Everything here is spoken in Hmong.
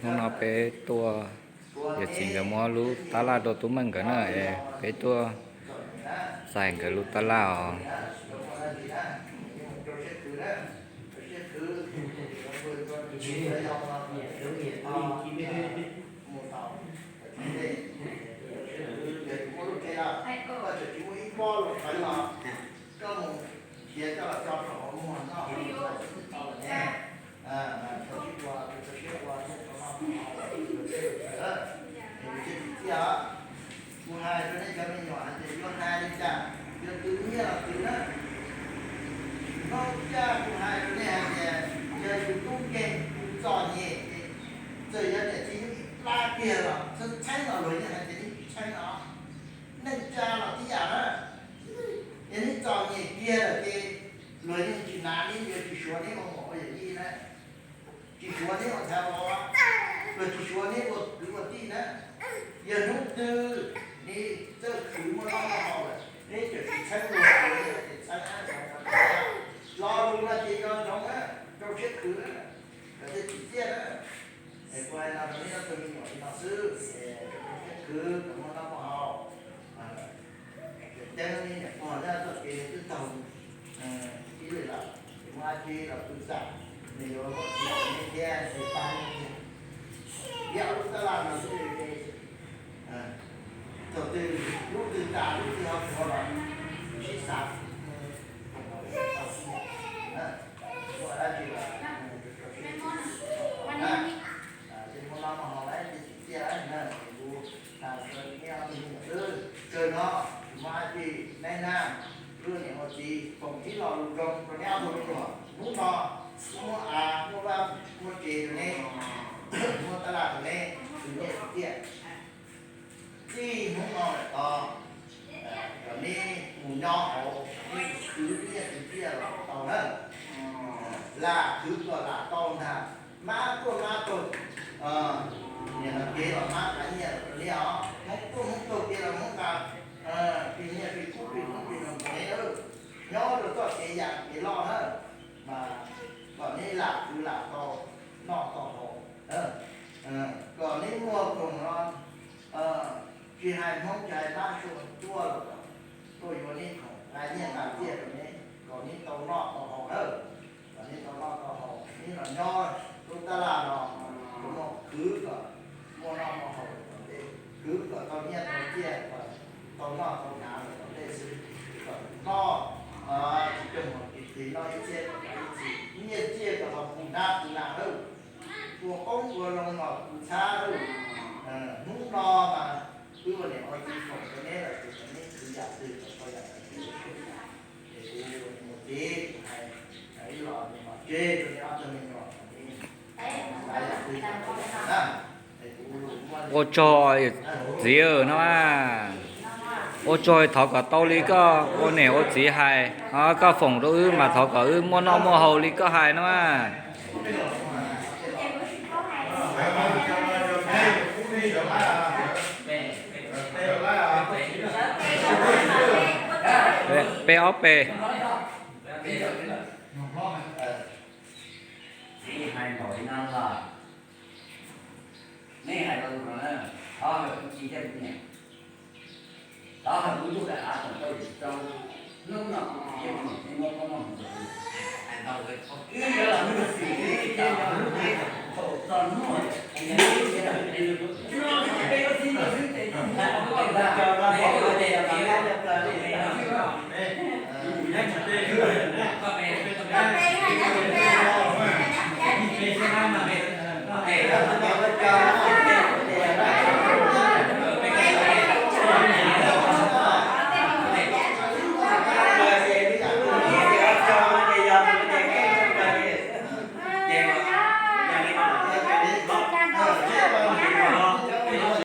Hnub no peb tuaj, yawm txiv nkawd muab lub tab laj rau tub Meej nkawd na, es peb tuaj txais nkawd lub tab laj os. Kuv hais rau nej cov me nyuam hais tias yuav hais li cas, yuav twv nyiaj los twv na. Npaum cas kuv hais rau nej hais tias yog yus tub nkeeg yus txom nyem ces txawm yog niam txiv yug ib plab kiag los txheeb txheeb los luag yeej hais tias yeej tsis txheeb os. Neej tsa los tib yam na, yog neb txom nyem kiag lawm ces luag yeej tsis hnav neb, yuav tsis suav neb ua muam ua yawm yij na. Tsis suav neb ua ntxhais ua vauv, luag tsis suav neb ua kwv ua tij na. Yog hnub twg neb txawj khwv muaj noj muaj haus lawm, neb txawm tsis txheeb luag, luag yeej hais tias txheeb, lo lus no ces yog ntsoov na, rau siab khwv na, kom thiaj tsim txiaj na. Es kuv hais no rau neb ob tug me nyuam li no xwb, es rau siab khwv kom muaj noj muaj haus. Tseem ceeb li niam pog zaj txoj kev nws twb taug ib lwm lawm, ces muaj dab tsi los pw xam, nws yuav muaj txiv rau neb thiab, nws pab neb thiab. Yog lub tab laj no xwb, thaum twg lub twg tas lub twg ho tuav los sib xav. Muaj dab tsi los rau siab. Ces muaj noj muaj haus lawm ces tsim txiaj na, ces kuv hais rau neb ob tug me nyuam xwb. Kawg no tsis muaj dab tsi, neb na, wb niam ua txiv foom ib lo lus zoo rau neb ob tug me nyuam. Hnub no muaj av muaj vaj muaj tsev rau neb, muaj tab laj rau neb, khwv nyiaj khwv txiaj. Txij hnub no lawm tod, kom neb mus nyob hauv, neb khwv nyiaj khwv txiaj los tau na. Lam khwv kom lam tau ntag, mab tuaj mab tuag, niam los kev los mab nqa nyiaj los rau neb os, hmoob tuaj hmoob tuag kev los hmoob nqa, plig nyiaj plig kub plig hmoob plig noog rau neb lawm. Nyob rau txoj kev yam kev loj na, mas kom neb lam khwv lam tau noj tau haus, kom neb muaj khoom no, tsis hais hmoob tsis hais mab sua tuaj los kom tuaj yuav neb khoom, nqa nyiaj nqa txiaj rau neb kom neb tau noj tau haus na. Kom neb tau noj tau haus, neb los nyob lub tab laj no, khwv kom muaj noj muaj haus tom ntej, khwv kom tau nyiaj tau txiaj, kom tau noj tau hnav los tom ntej xwb, kom noj tsis coj mus tis tis noj ib txhiab kom tau ib txhis, nyiaj txiaj kom tau puv hnab puv na lawm. Ua qoob ua loo los kuv txhab lawm. Hnub no mas wb ua niam ua txiv foom rau neb lawm, ces kom neb khwv yam twg kom tau yam ntawd. Ces kuv ua niam ua txiv kuv hais ib los mus tseg rau neb ob tug me nyuam, xav yam twg kom tau yam ntawd na. Ua tsaug txiv no, ua tsaug, thov kom tau li koj ua niam ua txiv hais, koj foom rau wb mas thov kom wb muaj noj muaj haus li koj hais no. Peb ob peb. Txiv hais npaum li no los, neb hais rau no na, thov hawm kuv txiv thiab kuv niam, thov hawm kuv ntuj daim av tsoom rau yim rau. Hnub no kuv txiv thiab kuv niam neb muab koob muab hmoov rau kuv, wb yuav los nug xwm txij li no, thaum txog hnub kuv niam thiab kuv txiv no, peb ua txij no xwb ces kuv ntag.